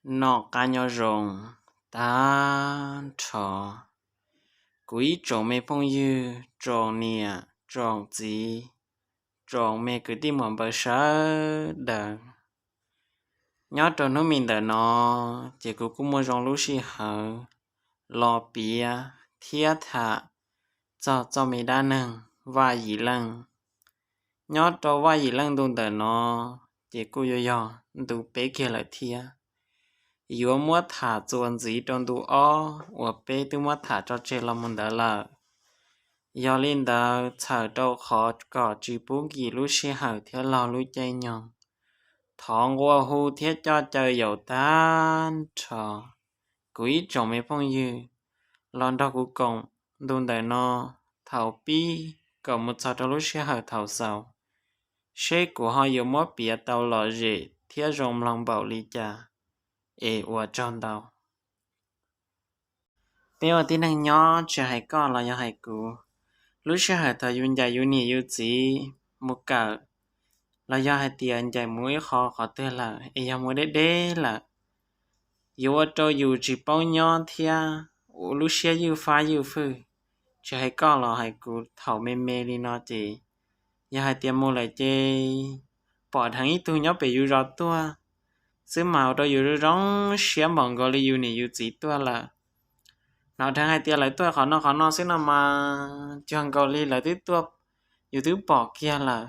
noj qab nyob zoo tag nrho. Kuv ib tsoom me phooj ywg, tsoom niam tsoom txiv, tsoom me kwv tij muam npawg sawv daws, nyob rau hnub me ntawm no ces kuv kuj muaj zoo lub sij hawm los piav thiab tham txog txoj me dab neeg Vaj Yim Leej. Nyob rau Vaj Yim Leej ntu ntawm no ces kuj yuav yog ntu peb kiag lawm thiab. Yuav muab tham txuas ntxiv rau ntu ob uas peb twb muab tham tso tseg los mus ntawd lawm. Yog li ntawd, txhawm rau qhov kom tsis pub nkim lub sij hawm thiab laug lub caij nyoog, thov nqua hu thiab coj caw yaum tag nrho kuv ib tsoom me phooj ywg los nrog kuv koom ntu ntawm no thaum pib kom mus txog rau lub sij hawm thaum xaus, seb kuv ho yuav muab piav tau lom zem thiab zoo mloog npaum li cas es ua tsaug ntau. Peb ua tib neeg nyob, tsis hais koj los yog hais kuv, lub sij hawm thaum yus ncaim yus niam yus txiv mus kawm, los yog hais tias ncaim mus ib qho qhov twg lawm es yog mus deb deb lawm, yuav ua rau yus tsis paub nyob thiab ua lub siab ywj fab ywj fwj. Tsis hais koj los hais kuv, thaum me me li no ces yog hais tias mus lawm ces pom dheev ib tug nyob pem yus zos tuaj xwb mas ua rau yus zoo siab npaum nkaus li yus niam yus txiv tuaj lawm. Hnov dheev hais tias lawv tuaj qhov no qhov no xwb no mas cuag nkaus li lawv twb tuaj, yus twb pom kiag lawm.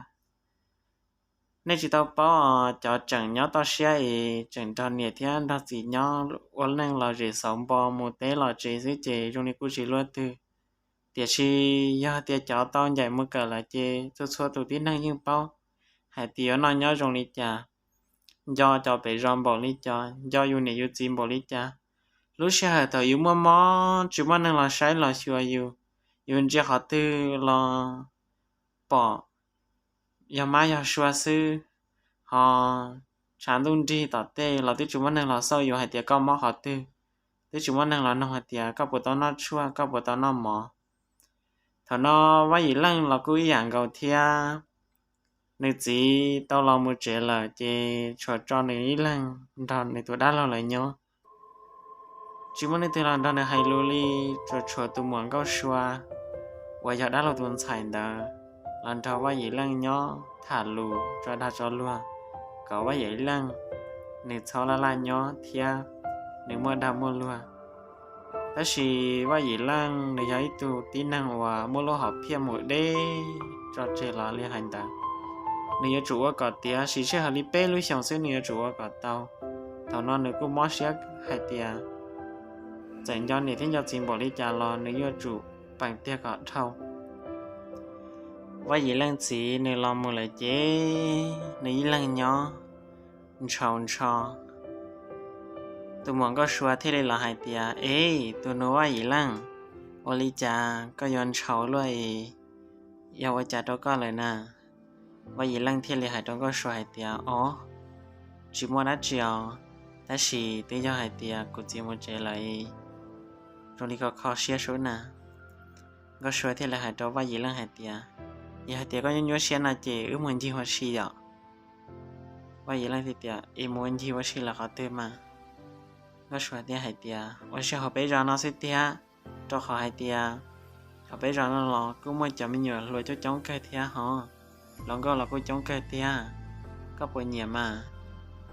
Nej tsis tau paub os, cov tseem nyob toj siab es tseem nrog niam thiab nrog txiv nyob ua neej los zem xauv npo mus teb los tsev xwb ces zoo li kuj tsis luaj twg. Tiam sis yog tias cov tau ncaim mus kawm lawm ces txhua txhua tus tib neeg yeej paub hais tias yuav noj nyob zoo li cas, nco cov pem zos npaum li cas, nco yus niam yus txiv npaum li cas. Lub sij hawm thaum yus muaj mob tsis muaj neeg los saib los xyuas yus, yus ntsia qhov twg los pom, yog mab yog sua xwb, ho tshav ntuj nrig tom tej los twb tsis muaj neeg los xauj yus hais tias koj mob qhov twg, twb tsis muaj neeg los nug hais tias koj puas tau noj tshuaj, koj puas tau noj mov. Thaum no Vaj Yim Leej los kuj ib yam nkaus thiab. Nws txiv tau los mus tsev lawm ces tshuav tso nws ib leeg nrog nws tus dab laug lawv nyob. Tsis muaj leej twg los nrog nws hais lus li, tsuas tshuav tus muam Nkauj Sua uas yog dab laug tus ntxhais ntawd los nrog Vaj Yim Leej nyob tham lus tso dag tso luag, kom Vaj Yim Leej nws txhob laj laj nyob thiab nws muaj dag muaj luag. Tab sis Vaj Yim Leej nws yog ib tug tib neeg uas muaj lub hom phiaj mus deb tso tseg los li hais ntawd. Nws yuav tsum ua kom tiav, sim sij hawm li peb lub xyoos xwb nws yuav tsum ua kom tau. Thaum no nws kuj mob siab hais tias txawm nco niam thiab nco txiv npaum li cas los nws yuav tsum peem tiag kom dhau. Vaj Yim Leej txiv nws los mus lawm ces nws ib leeg nyob ntshaus ntsho. Tus muam Nkauj Sua thiaj li los hais tias, Ev, tus nus Vaj Yim Leej, ua li cas koj yuav ntshaus luaj es yog ua cas rau koj lawm na? Vaj Yim Leej thiaj li hais rau Nkauj Sua hais tias, Ob, tsis muaj dab tsi os, tab sis twb yog hais tias kuv txiv mus tsev lawm es zoo li kho kho siab sub na. Nkauj Sua thiaj li hais rau Vaj Yim Leej hais tias, Yog hais tias koj nyuaj nyuaj siab no ces wb mus ncig ua si yom. Vaj Yim Leej thiaj tias, Es mus ua ncig ua si lawm qhov twg mas? Nkauj Sua thiaj hais tias, Ua si hauv peb zos no xwb tiag, rau qhov hais tias hauv peb zos no los kuj muaj cov me nyuam hluas coob coob kawg thiab hos, hluas nkauj los kuj coob kawg thiab, koj puas nyiam mas?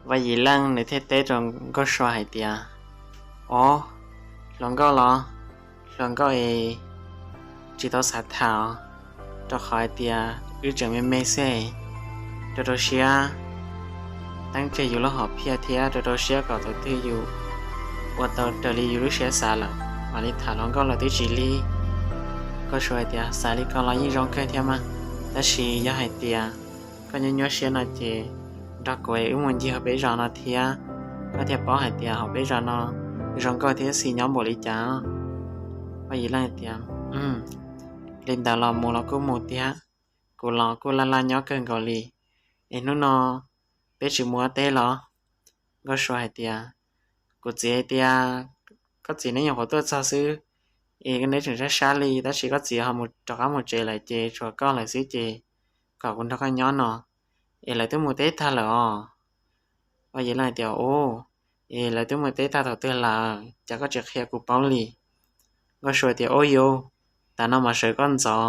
Vaj Yim Leej nws thiaj teb rau Nkauj Sua hais tias, Ob, hluas nkauj los? Hluas nkauj es tsis tau xav tham, rau qhov hais tias wb tseem me me xwb, rau rau siab teeb tseg yus lub hom phiaj thiab rau rau siab kom thaum twg yus ua tau raws li yus lub siab xav lawm mam li tham hluas nkauj los twb tsis lig. Nkauj Sua hais tias, Xav li ko los yeej zoo kawg thiab mas, tab sis yog hais tias koj nyuaj nyuaj siab no ces nrog kuv es wb mus ncig hauv peb zos no thiab, koj thiaj paub hais tias hauv peb zos no zoo nkauj thiab xis nyob npaum li cas. Vaj Yim Leej hais tias, Li ntawd los mus los kuj mus tiag, kuv los kuj laj laj nyob kawg nkaus li, es hnub no peb tsis mus ua teb los? Nkauj Sua hais tias, Kuv txiv hais tias koj txiv neb nyuam qhuav tuaj txog xwb, es neb tseem sab sab li, tab sis koj txiv ho mus rov qab mus tsev lawm ces tshuav koj lawm xwb ces kom kuv nrog koj nyob no, es lawv twb mus teb tag lawm os. Vaj Yim Leej hais tias, Ub, es lawv twb mus teb tag thaum twg lawm, cas koj tsis qhia kuv paub li? Nkauj Sua tias, Ub yuv, tas no mas sawv koj ntxov,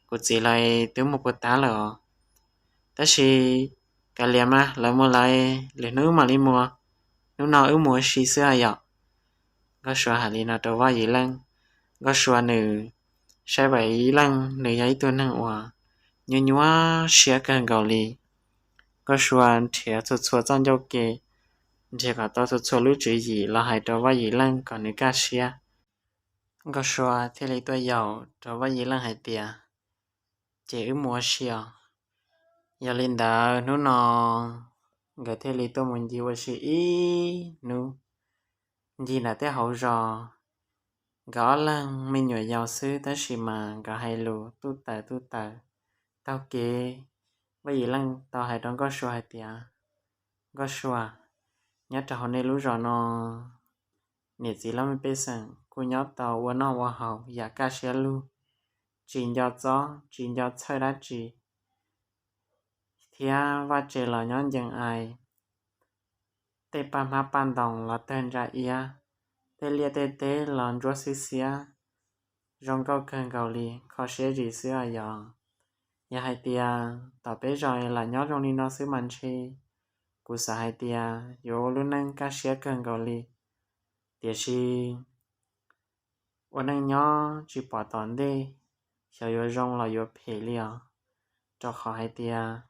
kuv txiv lawv twb mus puag ta lawm os. Tab sis kav liam mas, lawv mus lawv, lwm hnub wb mam li mus, hnub no wb mus ua si xwb os yom. Nkauj Sua hais li no rau Vaj Yim Leej. Nkauj Sua nws saib Vaj Yim Leej nws yog ib tug neeg uas nyuaj nyuaj siab kawg nkaus li. Nkauj Sua nrhiav txhua txhua txoj ncauj ke, nrhiav kom tau txhua txhua lub tswv yim los hais rau Vaj Yim Leej kom nws kaj siab. Nkauj Sua thiaj li tuaj yaum rau Vaj Yim Leej hais tias, Ces wb mus ua si os. Yog li ntawd hnub no nkawd thiaj li tuaj mus ncig ua si ib hnub, ncig nram tej hauv zos. Nkawd ob leeg me nyuam yaus xwb tab sis mas nkawd hais lus tuj tawm tuj tawm. Taug kev, Vaj Yim Leej tau hais rau Nkauj Sua hais tias, Nkauj Sua, nyob rau hauv nej lub zos no, niam txiv laj mej pej xeem kuj nyob tau ua noj ua haus yam kaj siab lug, tsis nco txob tsis nco txhawj dab tsi, thiab vaj tse los nyob ncees ais, tej paj hmab paj ntoos los tawg ntsa iab, tej liaj tej teb los ntsuab xiab xiab, zoo nkauj kawg nkaus li, kho siab zim xwb os yog. Yog hais tias tom peb zos lam nyob zoo li no xwb mas ntshe kuv xav hais tias yuav ua lub neej kaj siab kawg nkaus li. Tiam sis ua neej nyob tsis pom tom ntej, xyov yuav zoo los yuav phem li os. Rau qhov hais tias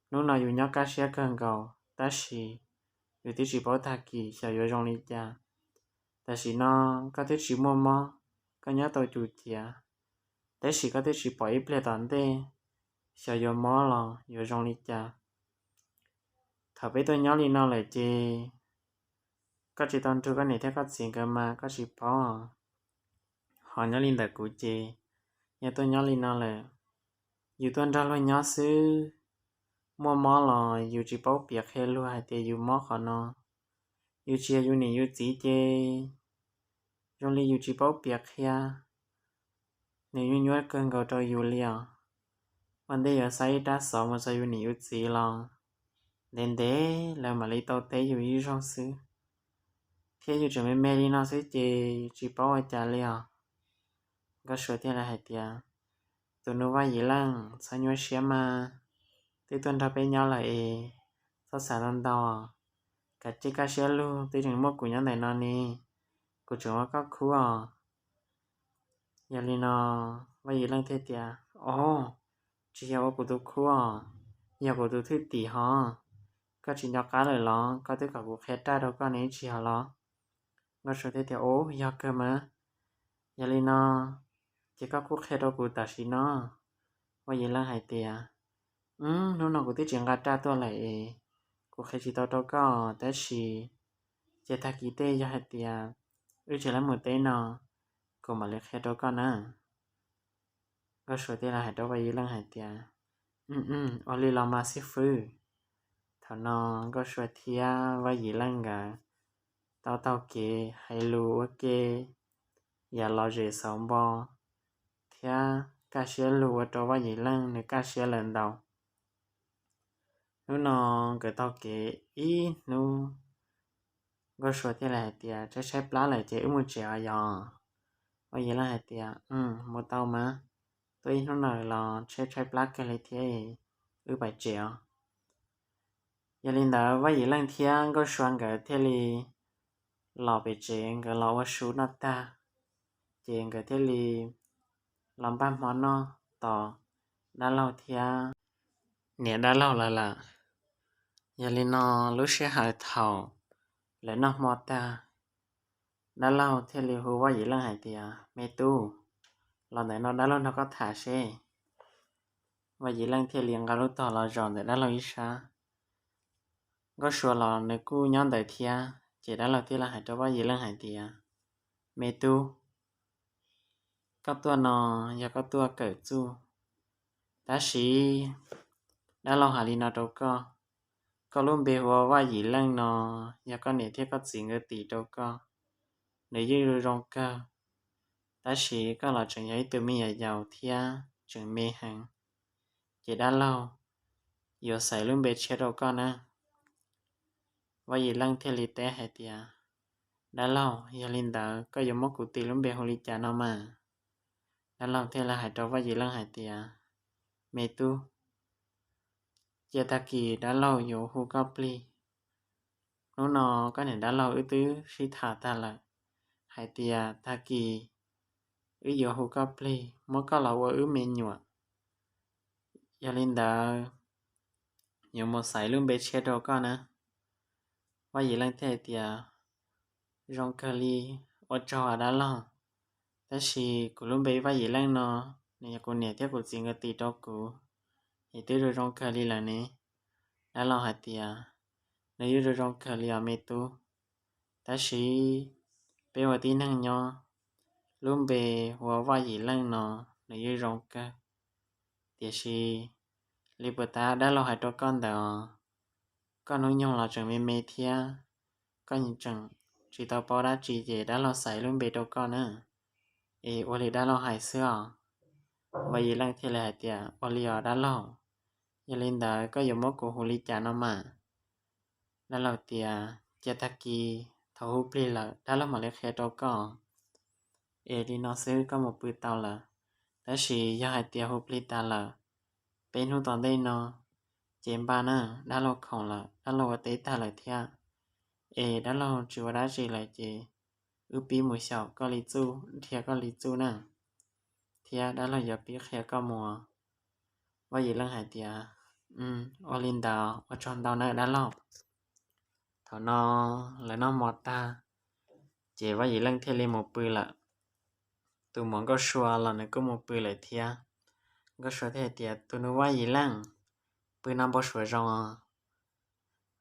hnub no yus nyob kaj siab kawg nkaus tab sis yus twb tsis paub tag kis xyov yuav zoo li cas. Tam sim no koj twb tsis muaj mob, koj nyob tau cum ciav, tab sis koj twb tsis pom ib pliag tom ntej xyov yuav mob los yuav zoo li cas. Thaum peb tuaj nyob li no lawm ces koj tsis tau nrug koj niam thiab koj txiv nkawd mas koj tsis paub. Ho nyob li ntawm kuv ces yog tuaj nyob li no lawm, yus tuaj nrog luag nyob xwb, muaj mob los yus tsis paub piav qhia luag hais tias yus mob qhov no. Yus tsis yog yus niam yus txiv ces zoo li yus tsis paub piav qhia, nws nyuaj nyuaj kawg nkaus rau yus li os. Ua ntej yuav xa ib rab xov mus txog yus niam yus txiv los ntev ntev lawv mam li tau teb yus ib zaug xwb, thiab yus tseem me me li no xwb ces tsis paub ua cas li os. Nkauj Sua thiaj li hais tias, Tus nus Vaj Yim Leej, txhob nyuaj siab mas, twb tuaj nrog peb nyob lawm es txhob xav ntau ntau, kav tsij kaj siab lug, twb tseem muaj kuv nyob ntawm no ne, kuv tseem ua koj khub os. Yog li no Vaj Yim Leej thiaj tias, Os, tsis yog ua kuv tus khub os, yog kuv tus thwj tim hos. Koj tsis nco qab lawm los? Koj twb kom kuv qhia raj rau koj ne, tsis yog los? Nkauj Sua thiaj tias, Ub, yog kawg mas. Yog li no ces koj kuj qhia rau kuv tam sim no. Vaj Yim Leej hais tias, Hnub no kuv twb tsis nqa raj tuaj lawm es kuv qhia tsis tau rau koj, tab sis ces tag kis tej yog hais tias wb tsis lab mus teb no, kuv mam li qhia rau koj na. Nkauj Sua thiaj li hais rau Vaj Yim Leej hais tias, Ua li los mas xib fwb. Thaum no Nkauj Sua thiab Vaj Yim Leej nkawd tau taug kev hais lus ua ke, yam lom zem xauv npo, thiab kaj siab lug ua rau Vaj Yim Leej nws kaj siab lawm ntau. Hnub no nkawd taug kev ib hnub, Nkauj Sua thiaj li hais tias, Tshaib tshaib plab lawm ces wb mus tsev os yog? Vaj Yim Leej hais tias, Mus tau mas, tuaj ib hnub no los tshaib tshaib plab kawg li thiab, wb pais tsev os. Yog li ntawd Vaj Yim Leej thiab Nkauj Sua nkawd thiaj li los pem tsev, nkawd los ua su noj tag, ces nkawd thiaj li los npaj hmo noj tos dab laug thiab niam dab laug lawv lawm. Yog li no lub sij hawm thaum lawv noj hmo tag, dab laug thiaj li hu Vaj Yim Leej hais tias, Me tub, los ntawm no dab laug nrog koj tham seb. Vaj Yim Leej thiaj li nqa lub tog los zos ntawm dab laug ib sab. Nkauj Sua los nws kuj nyob ntawd thiab, ces dab laug thiaj li hais rau Vaj Yim Leej hais tias, Me tub, koj tuaj no yog koj tuaj kawm txuj, tab sis dab laug hais li no rau koj, koj lub npe hu ua Vaj Yim Leej no yog koj niam thiab koj txiv nkawd tis rau koj, nws yeej zoo kawg, tab sis koj los tseem yog ib tug me nyuam yaus thiab tseem me heev, ces dab laug yuav xaiv lub npe tshiab rau koj na. Vaj Yim Leej thiaj li teb hais tias, Dab laug, yog li ntawd koj yuav muab kuv tis lub npe hu li cas no mas? Dab laug thiaj li hais rau Vaj Yim Leej hais tias, Me tub, cia tag kis dab laug yuav hu koj plig. Hnub no koj niam dab laug wb twb sib tham tag lawm hais tias tag kis wb yuav hu koj plig muab koj los ua wb me nyuam. Yog li ntawd yuav mus xaiv lub npe tshiab rau koj na. Vaj Yim Leej thiaj hais tias, Zoo kawg li, ua tsaug dab laug. Tab sis kuv lub npe Vaj Yim Leej no, nws yog kuv niam thiab kuv txiv nkawd tis rau kuv, es twb zoo zoo kawg li lawm ne. Dab laug hais tias, Nws yeej zoo zoo kawg li os me tub. Tab sis peb ua tib neeg nyob, lub npe ua Vaj Yim Leej no nws yeej zoo kawg. Tiam sis li puas tab dab laug hais rau koj ntawd os, koj hnub nyoog los tseem me me thiab, koj tseem tsis tau paub dab tsi ces dab laug xaiv lub npe rau koj na. Es ua li dab laug hais xwb os. Vaj Yim Leej thiaj li hais tias, Ua li os dab laug, yog li ntawd koj yuav muab kuv hu li cas no mas? Dab laug tias, Cia tag kis thaum hu plig lawm dab laug mam li qhia rau koj, es li no xwb koj mus pw tau lawm. Tab sis yog hais tias hu plig tas lawm, peb hnub tom ntej no ces npaj na, dab laug khoom lawm, dab laug ua teb tag lawm thiab, es dab laug tsis ua dab tsi lawm ces wb pib mus xyaum koj li txuj, dhia koj li txuj na, thiab dab laug yuav pib qhia koj mus. Vaj Yim Leej hais tias, Ua li ntawd ua tsaug ntau nawb dab laug. Thaum no lawv noj mov tag, ces Vaj Yim Leej thiaj li mus pw lawm. Tus muam Nkauj Sua los nws kuj mus pw lawm thiab. Nkauj Sua thiaj hais tias, Tus nus Vaj Yim Leej, pw no npau suav zoo os.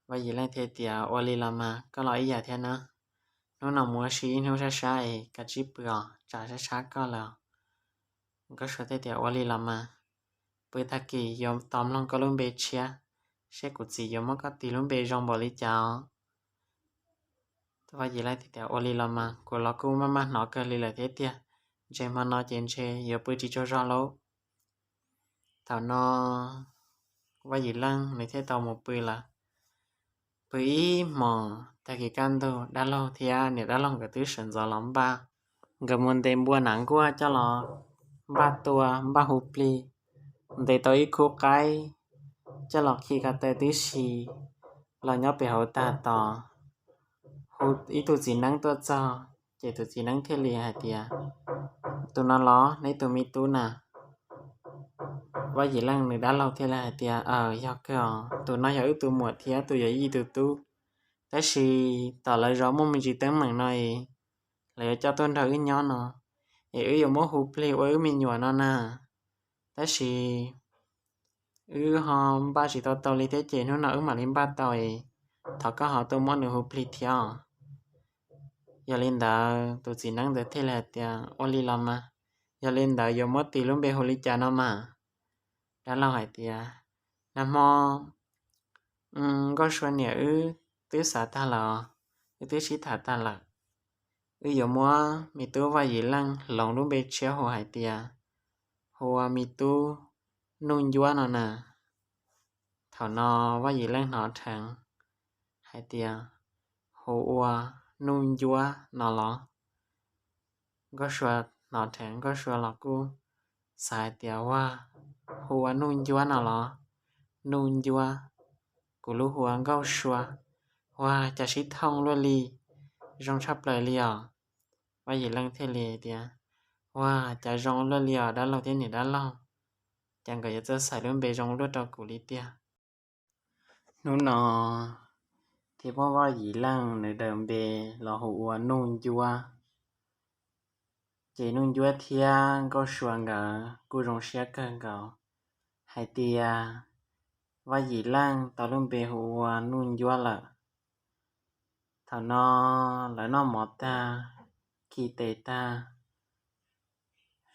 Vaj Yim Leej thiaj tias, Ua li los mas, koj los ib yam thiab na. Hnub no mus ua si ib hnub sab sab es kav tsij pw os, tsam sab sab koj lawm. Nkauj Sua thiaj tias, Ua li los mas, pw tag kis yuav tos mloog koj lub npe tshiab, seb kuv txiv yuav muab koj tis lub npe zoo npaum li cas os. Vaj Yim Leej thiaj tias, Ua li los mas, kuv los kuj maj maj hnov kawg li lawm thiab tiag, ntshe hmo no ces ntshe yuav pw tsis tsaug zog lauj. Thaum no Vaj Yim Leej nws thiaj tau mus pw lawm. Pw ib hmos tag kis kaj ntug dab laug thiab niam dab laug nkawd twb sawv ntxov los npaj. Nkawd mus ntes npua nas nkuaj coj los npaj tua npaj hu plig, ntes tau ib khub qaib coj los khi ko taw tib si, los nyob pem hauv tag tos. Hu ib tug txiv neeb tuaj txog, ces tus txiv neeb thiaj li hais tias, Tus no los neb tus me tub na? Vaj Yim Leej nws dab laug thiaj li hais tias, Aws, yog kawg os, tus no yog wb tus muam thiab tus yawm yij tus tub, tab sis tom lawv zos muaj me ntsis teeb meem no es lawv yuav coj tuaj nrog wb nyob no, es wb yuav muab hu plig ua wb me nyuam no na. Tab sis wb ho npaj tsis tau tau li thiab ces hnub no wb mam li npaj tau es thov koj ho tuaj muab nws hu plig thiab. Yog li ntawd tus txiv neeb ntawd thiaj li hais tias, Ua li los mas, yog li ntawd yuav muab tis lub npe hu li cas no mas? Dab laug hais tias, Nag hmo Nkauj Sua niam wb twb xav tag lawm, wb twb sib tham tag lawm. Wb yuav muab me tub Vaj Yim Leej hloov lub npe tshiab hu hais tias, hu ua me tub Nuj Ncuab no na. Thaum no Vaj Yim Leej hnov dheev hais tias, Hu ua Nuj Ncuab no los? Nkauj Sua hnov dheev Nkauj Sua los kuj xav hais tias, Ua, hu ua Nuj Ncuab no los? Nuj Ncuab, kuv lub hu ua Nkauj Sua. Ua, cas sib thooj luaj li, zoo tshaj plaws li os. Vaj Yim Leej thiaj li tias, Ua, cas zoo luaj li os dab laug thiab niam dab laug, cas nkawd yuav txawj xaiv lub npe zoo luaj rau kuv li tiag. Hnub no thiaj muab Vaj Yim Leej nws daws npe los hu ua Nuj Ncuab. Ces Nuj Ncuab thiab Nkauj Sua nkawd kuj zoo siab kawg nkaus hais tias Vaj Yim Leej tau lub npe hu ua Nuj Ncuab lawm. Thaum no lawv noj mov tag, khi tes tag,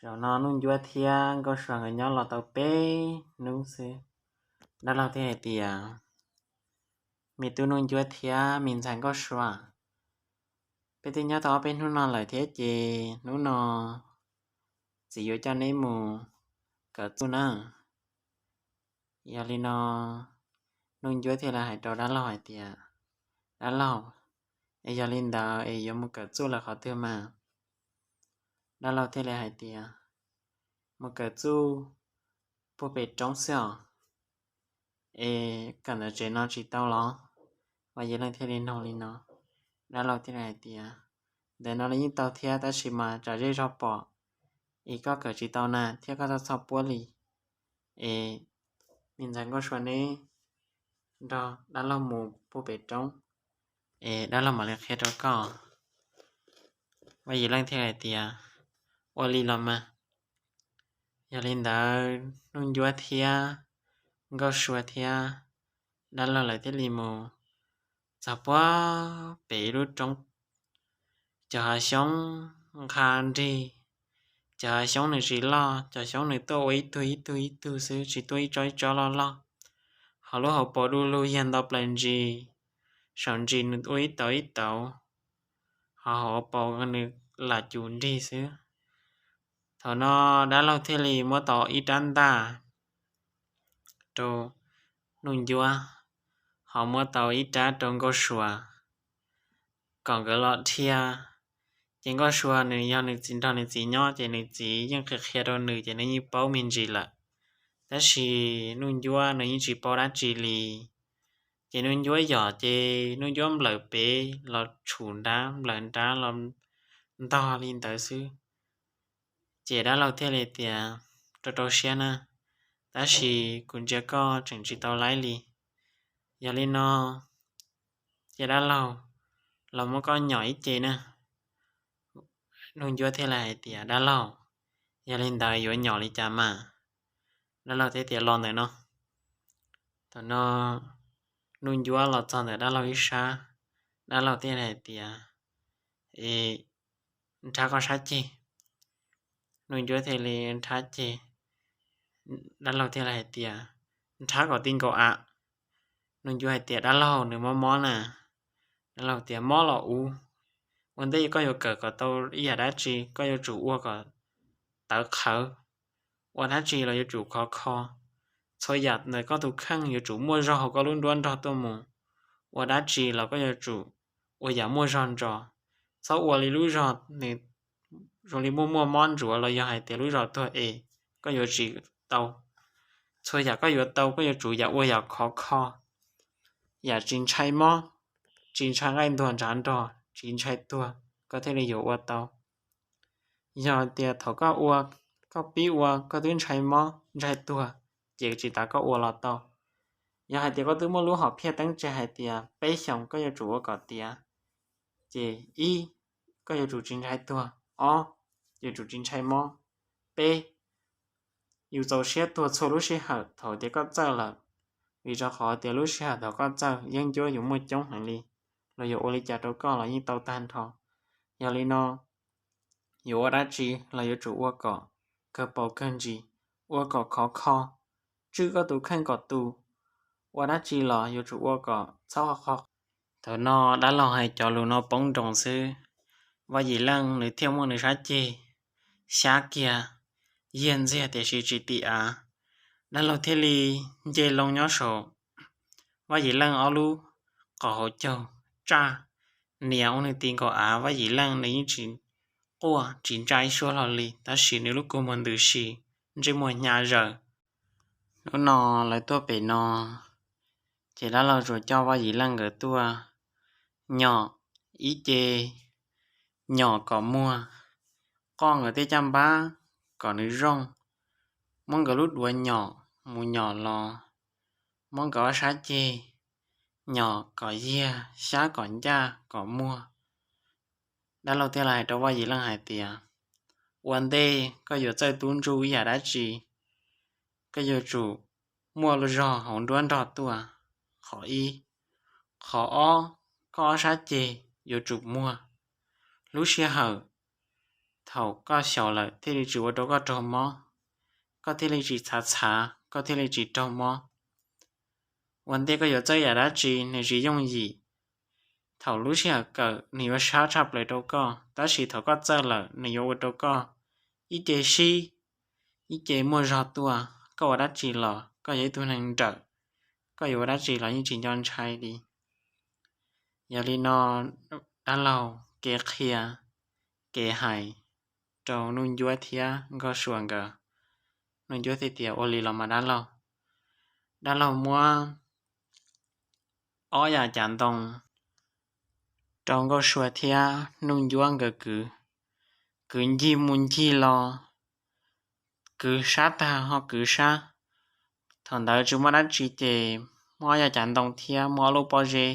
zaum no Nuj Ncuab thiab Nkauj Sua nkawd nyob los tau peb hnub xwb, dab laug thiaj hais tias, Me tub Nuj Ncuab thiab me ntxhais Nkauj Sua, peb twb nyob tau ob peb hnub no lawm thiab ces hnub no txiv yuav coj neb mus kawm txuj na. Yog li no Nuj Ncuab thiaj li hais rau dab laug hais tias, Dab laug, es yog li ntawd es yuav mus kawm txuj lawm qhov twg mas? Dab laug thiaj li hais tias, mus kawm txuj puag pem roob xwb os. Es kawm ntawm tsev no tsis tau los? Vaj Yim Leej thiaj li nug li no. Dab laug thiaj li hais tias, ntawm no los yeej tau thiab, tab sis mas tsam zej zog pom es koj kawm tsis tau na thiab koj txhob txhawj puab li. Es me ntxhais Nkauj Sua neb nrog dab laug mus puag pem roob, es dab laug mam li qhia rau koj. Vaj Yim Leej thiaj hais tias, ua li los mas. Yog li ntawd Nuj Ncuab thiab Nkauj Sua thiab dab laug lawv thiaj li mus txog puag pem ib lub roob. Cov hav xyoob nqha nrig, cov hav xyoob nws tsis loj, cov xyoob nws tuaj ua ib tug ib tug ib tug xwb, tsis tuaj ib tsob ib tsob loj loj. Hos lub hauv paus du lug yag nto plaws ntsis, saum ntsis nws ua ib tauv ib tauv, hos hauv paus nws lam cum nrig xwb. Thaum no dab laug thiaj li muab tau ib rab ntaj rau Nuj Ncuab, ho muab tau ib rab rau Nkauj Sua kom nkawd los dhia. Ces Nkauj Sua nws yog nws txiv, nrog nws txiv nyob ces nws txiv yeej qhia qhia rau nws ces nws yeej paub me ntsis lawm. Tab sis Nuj Ncuab nws yeej tsis paub dab tsi li. Ces Nuj Ncuab yom, ces Nuj Ncuab nplawm pem los tshum nrab, nplawm nrab los ntog li ntawd xwb. Ces dab laug thiaj li tias, rau rau siab na, tab sis kuv ntsia koj tseem tsis tau laib li. Yog li no ces dab laug, los muab koj nyom ib ce na. Nuj Ncuab thiaj li hais tias, dab laug, yog li ntawd yuav nyom li cas mas? Dab laug thiaj tias, los ntawm no. Thaum no Nuj Ncuab los txog ntawm dab laug ib sab, dab laug thiaj li hais tias, es nrhab koj sab ceg. Nuj Ncuab thiaj li nrhab ceg, dab laug thiaj li hais tias, nrhab kom ti nkaus av. Nuj Ncuab hais tias, dab laug, nws mob mob na. Dab laug tias, mob los ua, ua ntej koj yuav kawm kom tau ib yam dab tsi koj yuav tsum ua kom tawv qhawv, ua dab tsi los yuav tsum khov kho. Txhua yam ntawm koj tus kheej yuav tsum muaj zog hauv koj lub nruab nrog tuaj mus. Ua dab tsi los koj yuav tsum ua yam muaj zog ntsos. Txhob ua li lub zog nws zoo li muaj muaj mob ntsuav los yog hais tias lub zos tuag es koj yuav tsis tau. Txhua yam koj yuav tau koj yuav tsum yam ua yam khov kho, yam tsis ntshai mob, tsis ntshai nqaij ntuag ntshav nrog, tsis ntshai tuag, koj thiaj li yuav ua tau. Yog tias thaum koj ua, koj pib ua koj twb ntshai mob ntshai tuag, ces tsis tas koj ua los tau. Yog hais tias koj twb muaj lub hom phiaj teeb tsa hais tias peb xyoos koj yuav tsum ua kom tiav, ces ib, koj yuav tsum tsis ntshai tuag, ob, yuav tsum tsis ntshai mob, peb, yus txaus siab tuag txhua lub sij hawm thaum tias koj txawj lawm, vim rau qhov tias lub sij hawm thaum koj txawj yeeb ncuab yuav muaj coob heev li, los yuav ua li cas rau koj los yeej tau tag nrho. Yog li no, yuav ua dab tsi los yuav tsum ua kom kawg paus kawg ntsis, ua kom khov kho, tswj koj tus kheej kom tu. Ua dab tsi los yuav tsum ua kom txhob qhov qhov. Thaum no dab laug hais cov lus no poob nroos xwb, Vaj Yim Leej nws thiaj muab nws sab ceg xyab kiag, yiag ntxiag tiam sis tsis tim av. Dab laug thiaj li nce loo nyob saum Vaj Yim Leej ob lub qhov hauv caug, tsaj nias ua nws ti nkaus av. Vaj Yim Leej nws yeej tsis quaj tsis ntshai ib suab hlo li, tab sis nws lub kua muag ntws si, ntsej muag hnyav zaws. Hnub no lawv tuaj pem no, ces dab laug tsuas coj Vaj Yim Leej nkawd tuaj nyom ib ce, nyom kom muag, qoj nkawd tej caj npab kom nws zoo, muab nkawd lub duav nyom mus nyom los, muab nkawd ob sab ceg nyom kom yiag, xyab kom ncaj kom muag. Dab laug thiaj li hais rau Vaj Yim Leej hais tias, ua ntej koj yuav txawj tub ntsuj ib yam dab tsi, koj yuav tsum muaj zog hauv nruab nrog tuaj, qhov ib. Qhov ob, koj ob sab ceg yuav tsum muag. Lub sij hawm thaum koj xyaum lawm thiaj li tsis ua rau koj raug mob, koj thiaj li tsis txhav txhav, koj thiaj li tsis raug mob. Ua ntej koj yuav txawj yam dab tsi nws tsis yooj yim. Thaum lub sij hawm kawm nws yuav sab tshaj plaws rau koj, tab sis thaum koj txawj lawm nws yuav ua rau koj ib ce sib, ib ce muaj zog tuaj. Koj ua dab tsi los koj yog ib tug neeg nrawm, koj yuav ua dab tsi los yeej tsis nco ntshai li. Yog li no dab laug kev qhia, kev hais rau Nuj Ncuab thiab Nkauj Sua nkawd. Nuj Ncuab thiaj tias, Ua li los mas dab laug. Dab laug muab ob yav cav ntoo rau Nkauj Sua thiab Nuj Ncuab nkawd kwv, kwv ncig mus ncig los, kwv sab tag ho kwv sab. Thaum ntawd tsis muaj dab tsi ces muab ob yav cav ntoo thiab muab ob lub pob zeb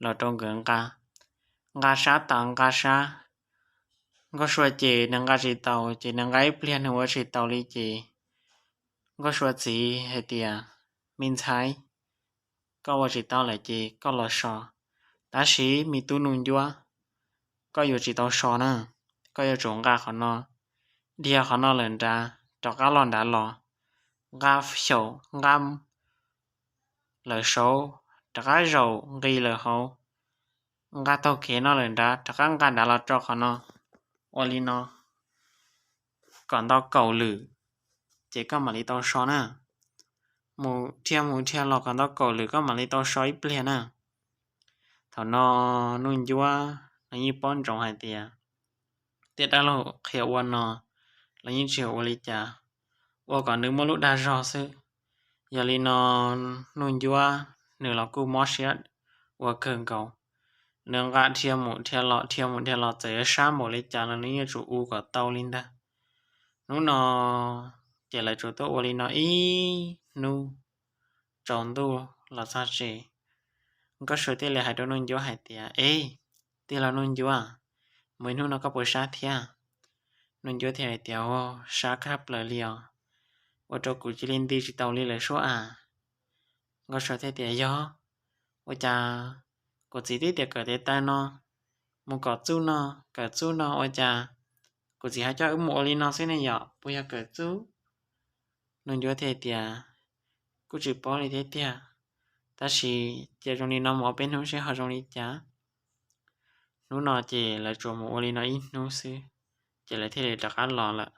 los rau nkawd nqa, nqa sab tas nqa sab. Nkauj Sua ces nws nqa tsis taus, ces nws nqa ib pliag nws ua tsis taus li ces Nkauj Sua txiv hais tias, Me ntxhais, koj ua tsis tau lawm ces koj los so. Tab sis me tub Nuj Ncuab, koj yuav tsis tau so na, koj yuav tsum nqa qhov no, dhia qhov no lawm nrad rov qab los nrad los, nqa xyaum nqa lawm saud rov qab zaum nqis lawm hauv, nqa taug kev no lawm nrad rov qab nqa nrad los rau qhov no. Ua li no kom nto kaum lwm ces koj mam li tau so na. Mus dhia mus dhia los kom nto kaum lwm koj mam li tau so ib pliag na. Thaum no Nuj Ncuab nws yeej paub ntsoov hais tias tej dab laug qhia ua no los yeej tsis ua li cas, ua kom nws muaj lub dag zog xwb. Yog li no Nuj Ncuab nws los kuj mob siab ua kawg nkaus. Nws nqa dhia mus dhia los dhia mus dhia los txawm yuav sab npaum li cas los nws yeej yuav tsum ua kom tau li ntag. Hnub no ces lawv tsuas tuaj ua li no ib hnub, tsaus ntuj los txog tsev. Nkauj Sua thiaj li hais rau Nuj Ncuab hais tias, Eb, tij laug Nuj Ncuab, mus ib hnub no koj puas sab thiab? Nuj Ncuab thiaj hais tias, Ua sab kawg plaws li os, ua rau kuv cia li nti tsis taus li lawm sub as. Nkauj Sua thiaj tias, Yog, ua cas kuv txiv twb tias kawm tes taw no, mus kawm txuj no, kawm txuj no ua cas kuv txiv ho coj wb mus ua li no xwb ne yom, puas yog kawm txuj? Nuj Ncuab thiaj tias, Kuj tsis paub li thiab tiag, tab sis cia zoo li no mus ua peb hnub seb ho zoo li cas. Hnub no ces lawv tsuas mus ua li no ib hnub xwb, ces lawv thiaj li rov qab los lawm.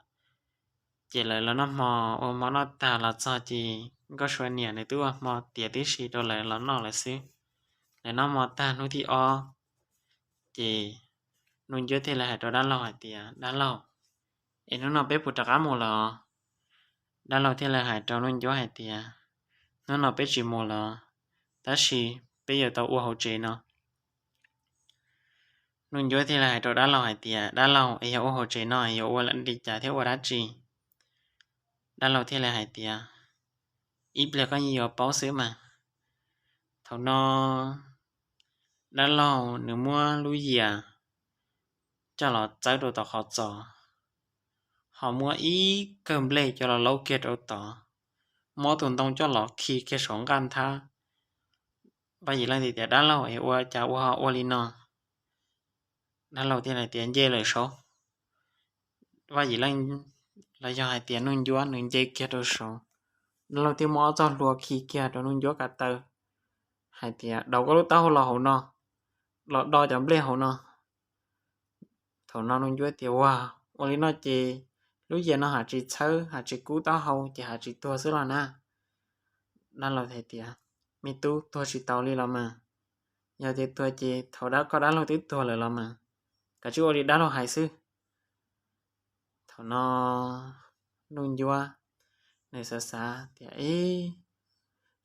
Ces lawv los noj hmo, ua hmo noj tag los txog ces Nkauj Sua niam nws twb ua hmo tiav tib si rau lawv los noj lawm xwb. Lawv noj hmo tag hnub thib ob, ces Nuj Ncuab thiaj li hais rau dab laug hais tias, Dab laug, es hnub no peb puas rov qab mus lawm? Dab laug thiaj li hais rau Nuj Ncuab hais tias, Hnub no peb tsis mus lawm, tab sis peb yuav tau ua hauv tsev no. Nuj Ncuab thiaj li hais rau dab laug hais tias, Dab laug, es yog ua hauv tsev no yuav ua li cas thiab ua dab tsi? Dab laug thiaj li hais tias, Ib pliag koj yeej yuav paub xwb mas. Thaum no dab laug nws muab lub yias coj los txawb rau tom qhov txos, ho muab ib kawm nplej coj los laub kiag rau tod, muab tus ntoo coj los khi kiag saum nqaj nthab. Vaj Yim Leej tias, Dab laug, es ua cas ua ua li no? Dab laug thiaj li tias, Nce lawm saud. Vaj Yim Leej los yog hais tias Nuj Ncuab nws nce kiag rau saud, dab laug thiaj muab ob txoj hlua khi kiag rau Nuj Ncuab ko taw hais tias, Daus koj lub taub hau los hauv no, los do cov nplej hauv no. Thaum no Nuj Ncuab tias, Ua, ua li no ces lub yias no haj tsis txhawb haj tsis kub taub hau ces haj tsis tuag xwb los na. Dab laug hais tias, Me tub, tuag tsis tau li los mas. Yog tias tuag ces thaum dab koj dab laug twb tuag lawm los mas. Koj tsis ua li dab laug hais xwb. Thaum no Nuj Ncuab nws xav xav tias, Ib,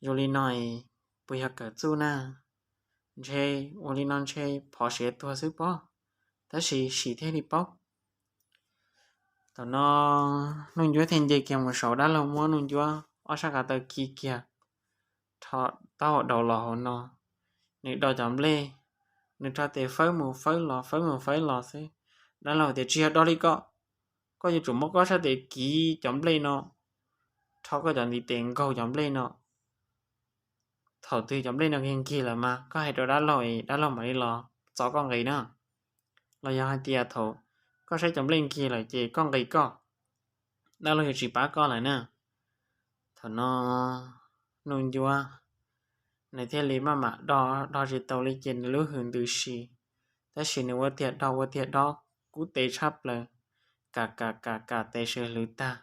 zoo li no puas yog kawm txuj na? Ntshe ua li no ntshe phov siav tuag xwb pob, tab sis sim thiaj li paub. Thaum no Nuj Ncuab thiaj nce kiag mus saud, dab laug muab Nuj Ncuab ob sab ko taw khi kiag, rho taub hau daus los hauv no, nws do cov nplej, nws rho tes fawb mus fawb los fawb mus fawb los xwb. Dab laug tias, Tsis yog do li koj, koj yuav tsum muab koj sab tes kiv cov nplej no, rho koj cov ntiv tes nkaug cov nplej no. Thaum twg cov nplej no nkig nkig lawm mas koj hais rau dab laug es dab laug mam li los txo koj nqis na. Los yog hais tias thaum koj saib cov nplej nkig lawm ces koj nqis koj, dab laug yuav tsis pab koj lawm na. Thaum no Nuj Ncuab nws thiaj li maj mam do, do tsis tau li ces nws lub hws ntws si, tab sis nws ua tiag do ua tiag do, kub tes tshaj plaws, kam kam kam kam tes sawv hlwv tag.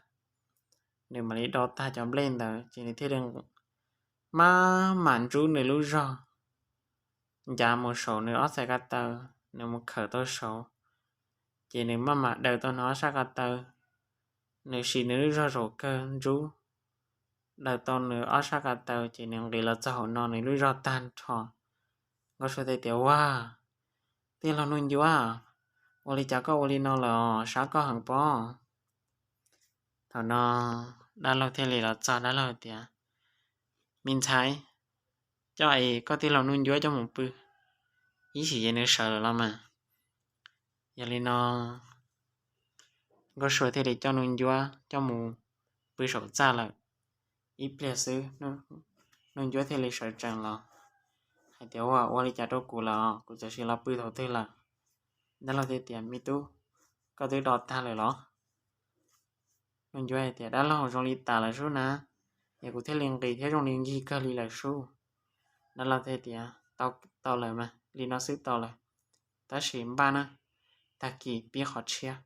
Nws mam li do tag cov nplej ntawd ces nws thiaj li maj mam ntsub nws lub zog, ncav mus saum nws ob txhais ko taw, nws mus khawm tau saud, ces nws maj mam daws tau nws ob sab ko taw, nws siv nws lub zog zaum kawg ntsub daws tau nws ob sab ko taw ces nws nqis los txog hauv no nws lub zog tag nrho. Nkauj Sua thiaj tias, Ua, tij laug Nuj Ncuab, ua li cas koj ua li no lawm os, sab koj heev pob? Thaum no dab laug thiaj li los txog, dab laug tias, Me ntxhais, coj es koj tij laug Nuj Ncuab coj mus pw, ib sim ces nws sawv lawm los mas. Yog li no Nkauj Sua thiaj li coj Nuj Ncuab coj mus pw saum txaj lawm. Ib pliag xwb Nuj Ncuab thiaj li sawv tsees los hais tias, Ua, ua li cas rau kuv lawm, kuv txawm sim los pw thaum twg lawm? Dab laug thiaj tias, Me tub, koj twb do tag lawm los? Nuj Ncuab hais tias, Dab laug, zoo li tas lawm sub na, es kuv thiaj li nqis thiab zoo li nkig kawg li lawm sub. Dab laug thiaj tias, Tau lawm mas, li no xwb tau lawm, tab sis npaj na, tag kis pib qhov tshiab.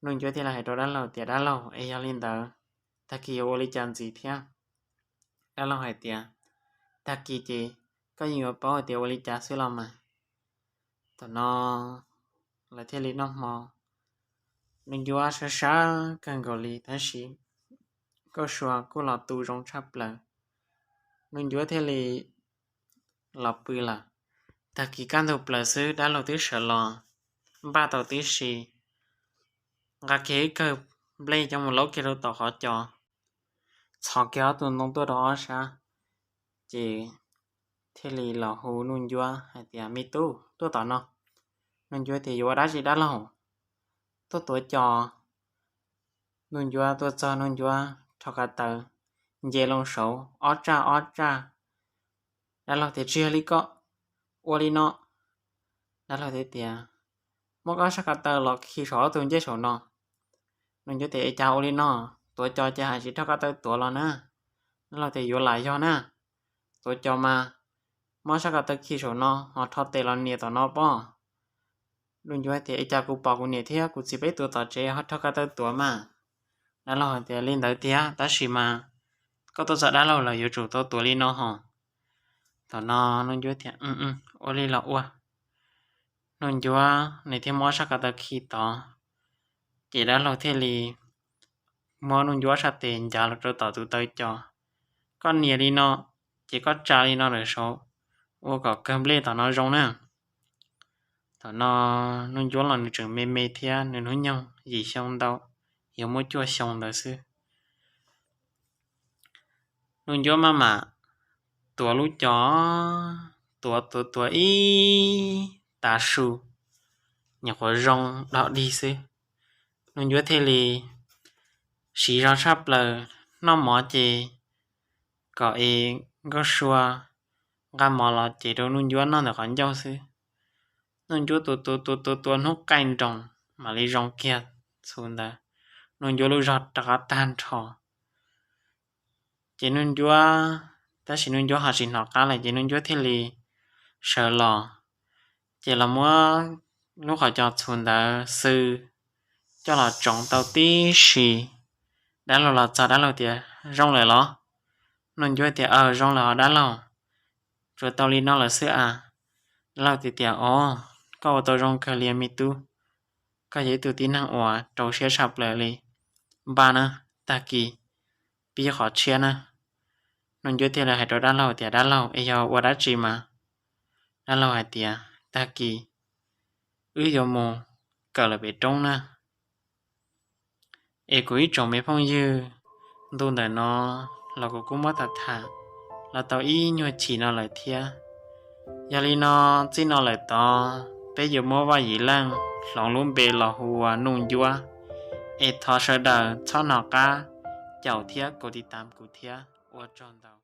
Nuj Ncuab thiaj li hais rau dab laug tias, Dab laug, es yog li ntawd tag kis yuav ua li cas ntxiv thiab? Dab laug hais tias, Tag kis ces koj yeej yuav paub hais tias ua li cas xwb los mas. Thaum no lawv thiaj li noj hmo. Nuj Ncuab sab sab kawg nkaus li tab sis Nkauj Sua kuj los tu zoo tshaj plaws. Nuj Ncuab thiaj li los pw lawm. Tag kis kaj ntug plaws xwb dab laug twb sawv los npaj tau tib si, nqa kiag ib kawm nplej coj mus laub kiag rau tom qhov cos, txhos kiag ob tug ntoo tuaj rau ob sab, ces thiaj li los hu Nuj Ncuab hais tias, Me tub, tuaj tom no. Nuj Ncuab tias, Yuav ua dab tsi dab laug? Tuaj tuav cos. Nuj Ncuab tuaj txog Nuj Ncuab rho ko taw nce loo saud ob tsaj ob tsaj. Dab laug tias, Tsis yog li koj, ua li no. Dab laug thiaj tias, Muab koj sab ko taw los khi saum ob tug ncej saum no. Nuj Ncuab tias, Es cas ua li no, tuav cos ces hais tsis rho ko taw tuav los na? Dab laug tias, Yuav lam yog na, tuav cos mas muab sab ko taw khi saum no ho rho tes los nias tom no pob. Nuj Ncuab tias, Es cas kuv pom kuv niam thiab kuv txiv peb tuav tom tsev ho rho ko taw tuav mas? Dab laug hais tias, Li ntawd tiag, tab sis mas koj tuaj txog dab laug lawm yuav tsum tau tuav li no ho. Thaum no Nuj Ncuab tias, Ua li los ua. Nuj Ncuab nws thiaj muab sab ko taw khi tod, ces dab laug thiaj li muab Nuj Ncuab sab tes ncav los rau tom tus taw cos. Koj nias li no, ces koj tsa li no lawm saud, ua kom kawg nplej tom no zoo na. Thaum no Nuj Ncuab los nws tseem me me thiab, nws hnub nyoog yim xyoo ntau, yuav muaj cuaj xyoo ntawd xwb. Nuj Ncuab maj mam tuav lub cos, tuav tuav tuav ib tav su, nyuam qhuav zoo dog dig xwb. Nuj Ncuab thiaj li siv zog tshaj plaws, noj mov ces kom es Nkauj Sua nqa mov los ces rau Nuj Ncuab noj ntawm qhov ncauj xwb. Nuj Ncuab tuav tuav tuav tuav tuav hnub qaij nroos mam li zoo kiag txhuv ntawd. Nuj Ncuab lub zog rov qab tag nrho. Ces Nuj Ncuab, tab sis Nuj Ncuab ho tsis hnov qab lawm ces Nuj Ncuab thiaj li sawv los, ces los muab lub qhov cos txhuv ntawd xwb coj los tsoov tau tib si. Dab laug los txog, dab laug tias, Zoo lawm los? Nuj Ncuab tias, Aw, zoo lawm os dab laug, tsuas tau li no lawm xwb a. Dab laug tias, Aw, koj ua tau zoo kawg li me tub, koj yog ib tug tib neeg uas rau siab tshaj plaws li. Npaj na, tag kis pib qhov tshiab na. Nuj Ncuab thiaj li hais rau dab laug tias, Dab laug, es yog ua dab tsi mas? Dab laug hais tias, Tag kis wb yuav mus kawm lawm pem roob na. Es kuv ib tsoom me phooj ywg, ntu ntawm no los kuv kuj muab tham tham los tau ib nyuag chim no lawm thiab. Yog li no, txij no lawm tod peb yuav muab Vaj Yim Leej hloov lub npe los hu ua Nuj Ncuab. Es thov sawv daws txhob hnov qab caum thiab kos tiv tam kuv thiab, ua tsaug ntau.